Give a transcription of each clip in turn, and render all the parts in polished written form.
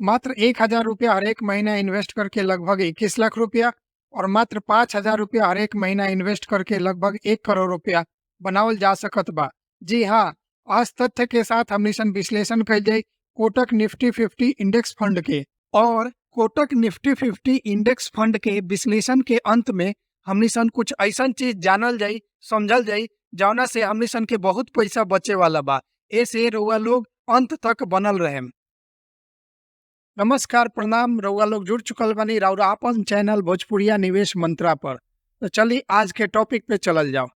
मात्र 1000 रुपया हर एक महीना इन्वेस्ट करके लगभग 21 लाख रुपया और मात्र 5000 रुपया हर एक महीना इन्वेस्ट करके लगभग 1 करोड़ रुपया बनावल जा सकत बा। जी हाँ, आज तथ्य के साथ हमनी सन विश्लेषण कइल जाई कोटक निफ्टी 50 इंडेक्स फंड के और कोटक निफ्टी 50 इंडेक्स फंड के विश्लेषण के अंत में हमनी सन कुछ ऐसन चीज जानल जाई, समझल जाई, जौना से हमनी सन के बहुत पैसा बचे वाला बा। एसे रउआ लोग अंत तक बनल रहेम। नमस्कार, प्रणाम। रउआ लोग जुड़ चुकल बानी राउर आपन चैनल भोजपुरिया निवेश मंत्रा पर। तो चली, आज के टॉपिक पे चलल जाओ।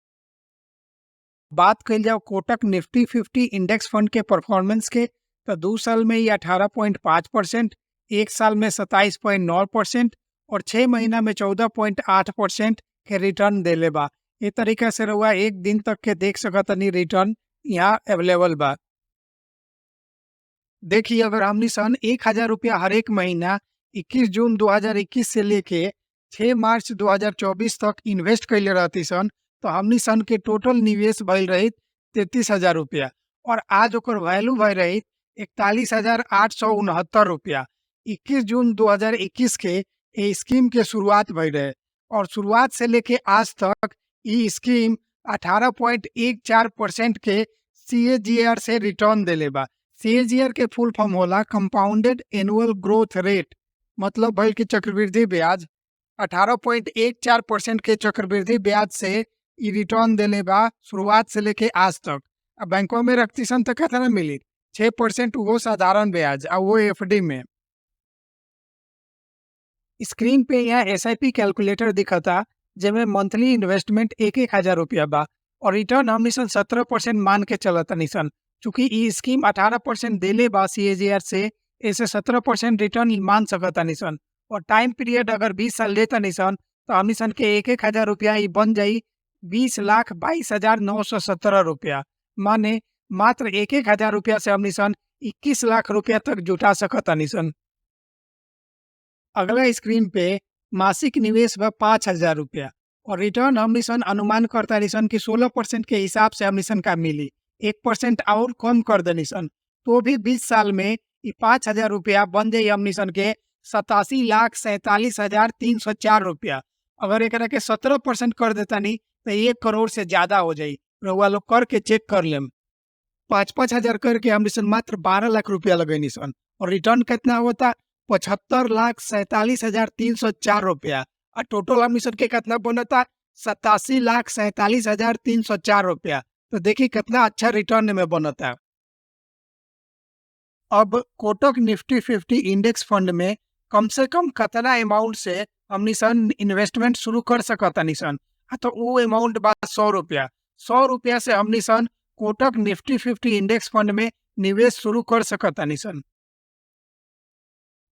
बात कइल जाओ कोटक निफ्टी 50 इंडेक्स फंड के परफॉर्मेंस के, तो 2 साल में ये 18.5%, एक साल में 27.9% और 6 महीना में 14.8% के रिटर्न देले बा। ए तरीका से रउआ एक दिन तक के देख सकतनी, रिटर्न यहाँ अवेलेबल बा। देखिए, अगर हमनी सन 1000 रुपया हर एक महीना 21 जून 2021 से लेके 6 मार्च 2024 तक इन्वेस्ट कैले रहती सन, तो हमनी सन के टोटल निवेश भइल रही 33,000 रुपया और आज ओकर वैल्यू भइल रही 41,869 रुपया। 21 जून 2021 के ये स्कीम के शुरुआत भइल रहे और शुरुआत से लेके आज तक ई स्कीम 18.14% के सीएजीआर से रिटर्न देले बा। सीएजीआर के फुल फॉर्म होला कंपाउंडेड एनुअल ग्रोथ रेट, मतलब भइल कि चक्रवृद्धि ब्याज। 18.14% के चक्रवृद्धि ब्याज से ई रिटर्न देले बा शुरुआत से लेके आज तक। अब बैंकों में रखती सन तो कितना मिली? 6%, वो साधारण ब्याज और वो एफडी में। स्क्रीन पे यहाँ एसआईपी कैलकुलेटर दिखता, जेमे मंथली इन्वेस्टमेंट एक एक हजार रुपया बा और रिटर्न हमनी सन 17% मान के चलत सन। चूंकि ई स्कीम 18% देले बा सीएजीआर से, एसे 17% रिटर्न मान सकतानी सन और टाइम पीरियड अगर 20 साल लेतानी सन, तो हमनी सन के एक एक हजार रुपया ई बन जाई 20,22,917 रुपया। माने मात्र एक एक हजार रुपया से हमनी सन 21 लाख रुपया तक जुटा सकतानी सन। अगला स्क्रीन पे मासिक निवेश बा 5000 रुपया और रिटर्न हमनी सन अनुमान करता सन कि 16% के हिसाब से हमनी सन का मिली। 1% और कम कर देनी सन तो भी 20 साल में ई 5000 रुपया बन जाई हमनी सन के 87,47,304 रुपया। अगर एकरा के 17% कर देतानी तो 1 करोड़ से ज्यादा हो जाई। रउआ लोग करके चेक कर लेम। पाँच पाँच हजार करके हमनी सन मात्र 12 लाख रुपया लगैनी सन और रिटर्न कितना होता? 75,47,304 रुपया। और टोटल हमनी सन के कितना बनता? 87,47,304 रुपया। तो देखिए, कितना अच्छा रिटर्न में बनता। अब कोटक निफ्टी 50 इंडेक्स फंड में कम से कम कितना अमाउंट से हमनी सन इन्वेस्टमेंट शुरू कर सकतानी सन? तो वो अमाउंट बा 100 रुपया। 100 रुपया से हमनी सन कोटक निफ्टी 50 इंडेक्स फंड में निवेश शुरू कर सकतानी सन।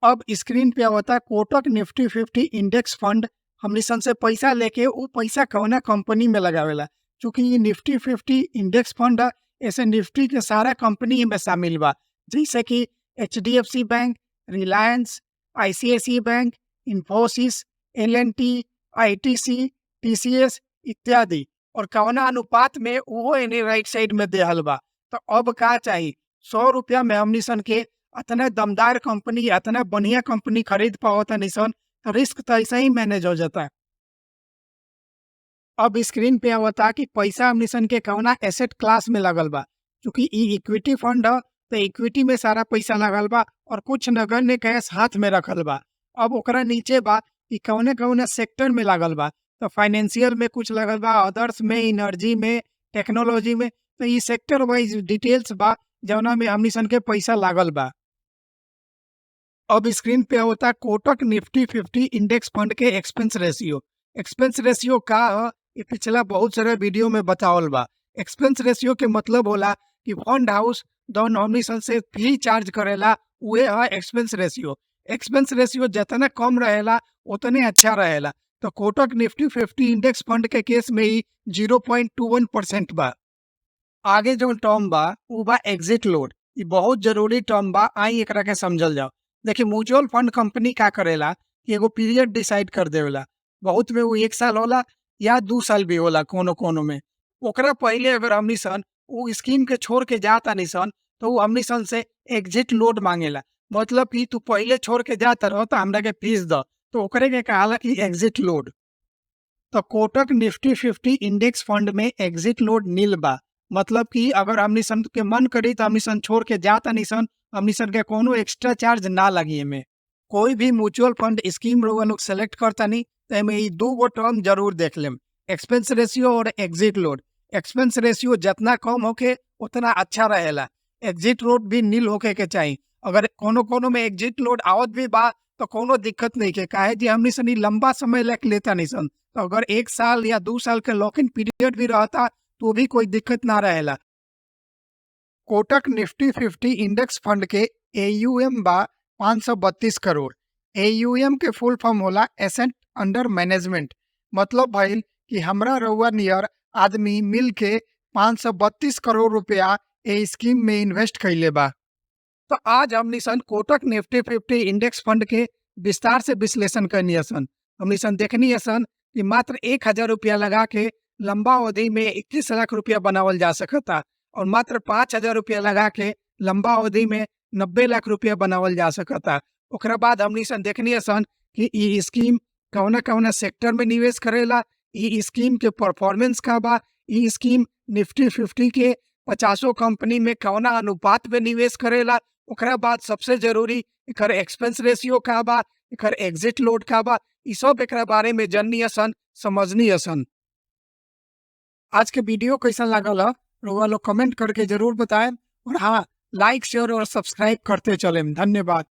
अब स्क्रीन पे आवता कोटक निफ्टी 50 इंडेक्स फंड हमनी सन से पैसा लेके वो पैसा कौना कंपनी में लगावेला। चूंकि ये निफ्टी 50 इंडेक्स फंड है, ऐसे निफ्टी के सारा कंपनी में शामिल बा, जैसे कि एचडीएफसी बैंक, रिलायंस, आईसीआईसीआई बैंक, इन्फोसिस, एलएनटी, आईटीसी, टीसीएस इत्यादि और कवना अनुपात में, वो इन्हें राइट साइड में देहल बा। तो अब का चाहिए? 100 रुपया में हमनी सन के अतना दमदार कंपनी, अतना बढ़िया कंपनी खरीद पाओ सन, तो रिस्क तो ऐसे ही मैनेज हो जाता है। अब स्क्रीन पे आवता कि पैसा हमनी सन के कवना एसेट क्लास में लगल बा। चूंकि ई इक्विटी फंड है, तो इक्विटी में सारा पैसा लगल बा और कुछ नगण्य कैश हाथ में रखल बा। अब ओकरा नीचे बा कि कौने कौने सेक्टर में लागल बा, तो फाइनेंशियल में कुछ लगल बा, अदर्स में, एनर्जी में, टेक्नोलॉजी में। तो ई सेक्टर वाइज डिटेल्स बा, जौना में हमनी सन के पैसा लागल बा। अब स्क्रीन पे होता कोटक निफ्टी 50 इंडेक्स फंड के एक्सपेंस रेशियो। एक्सपेंस रेशियो का ह, ये पिछला बहुत सारे वीडियो में बतावल बा। एक्सपेंस रेशियो के मतलब होला कि फंड हाउस जौन हमनी सन से फी चार्ज करेला, उहे है एक्सपेंस रेशियो। एक्सपेंस रेशियो जितना कम रहेला, उतने अच्छा रहेला। तो कोटक निफ्टी 50 इंडेक्स फंड के केस में ही 0.21% बा। आगे जो टर्म बा, उ बा एग्जिट लोड। ये बहुत जरूरी टर्म बा, आई एकरा के समझल जाओ। देखिए, म्यूचुअल फंड कंपनी का करेला कि एगो पीरियड डिसाइड कर देवेला। बहुत में वो एक साल होला या 2 साल भी होला कोनो कोनो में। ओकरा पहले अगर हमनी सन वो स्कीम के छोड़ के जाता सन, तो वो हमनी सन से एग्जिट लोड मांगेला। मतलब कि तू पहिले छोड़ के जात रह त हमरा के फीस द, तो ओकरे के कहाला कि एग्जिट लोड। तो कोटक निफ्टी 50 इंडेक्स फंड में एग्जिट लोड नील बा, मतलब कि अगर हमनी सन के मन करी तो हमनी सन छोड़ के जाता सन, हमनी सन के कोनो एक्स्ट्रा चार्ज ना लगी। एमे कोई भी म्यूचुअल फंड स्कीम रउआ लोग सेलेक्ट करतानी त एमे ई दू गो टर्म जरूर देख लेम, एक्सपेंस रेशियो और एग्जिट लोड। एक्सपेंस रेशियो जितना कम होके उतना अच्छा रहेला। एग्जिट लोड भी नील होके के चाहिए। अगर कोनो कोनो में एग्जिट लोड आवत भी बा तो कोनो दिक्कत नहीं के, काहे जी हमनी सनी लंबा समय लग लेता नहीं सन, तो अगर 1 साल या 2 साल के लॉक इन पीरियड भी रहता तो भी कोई दिक्कत ना रहेला। कोटक निफ्टी 50 इंडेक्स फंड के AUM बा 532 करोड़। AUM के फुल फॉर्म होला एसेट अंडर मैनेजमेंट, मतलब भइल कि हमरा रउआ नियर आदमी मिल के 532 करोड़ रुपया ए स्कीम में इन्वेस्ट कैले बा। तो आज हमनी सन कोटक निफ्टी 50 इंडेक्स फंड के विस्तार से विश्लेषण करनी सन। हमनी सन देखनी सन कि मात्र 1000 रुपया लगा के लंबा अवधि में 21 लाख रुपया बनावल जा सकता और मात्र 5000 रुपया लगा के लंबा अवधि में 90 लाख रुपया बनावल जा सकता। ओकरा बाद हमनी सन देखनी सन कि ई स्कीम कौना कौना सेक्टर में निवेश करेला, ई स्कीम के परफॉर्मेंस का बा, ई स्कीम निफ्टी 50 के 50 कंपनी में कौना अनुपात में निवेश करेला। ओकरा बाद सबसे जरूरी एकर एक्सपेंस रेशियो का बा, एकर एग्जिट लोड का बा, ई सब एकरा बारे में जननी सन, समझनी सन। आज के वीडियो कैसा लागल रउआ लोग कमेंट करके जरूर बताएं और हाँ, लाइक शेयर और सब्सक्राइब करते चलें। धन्यवाद।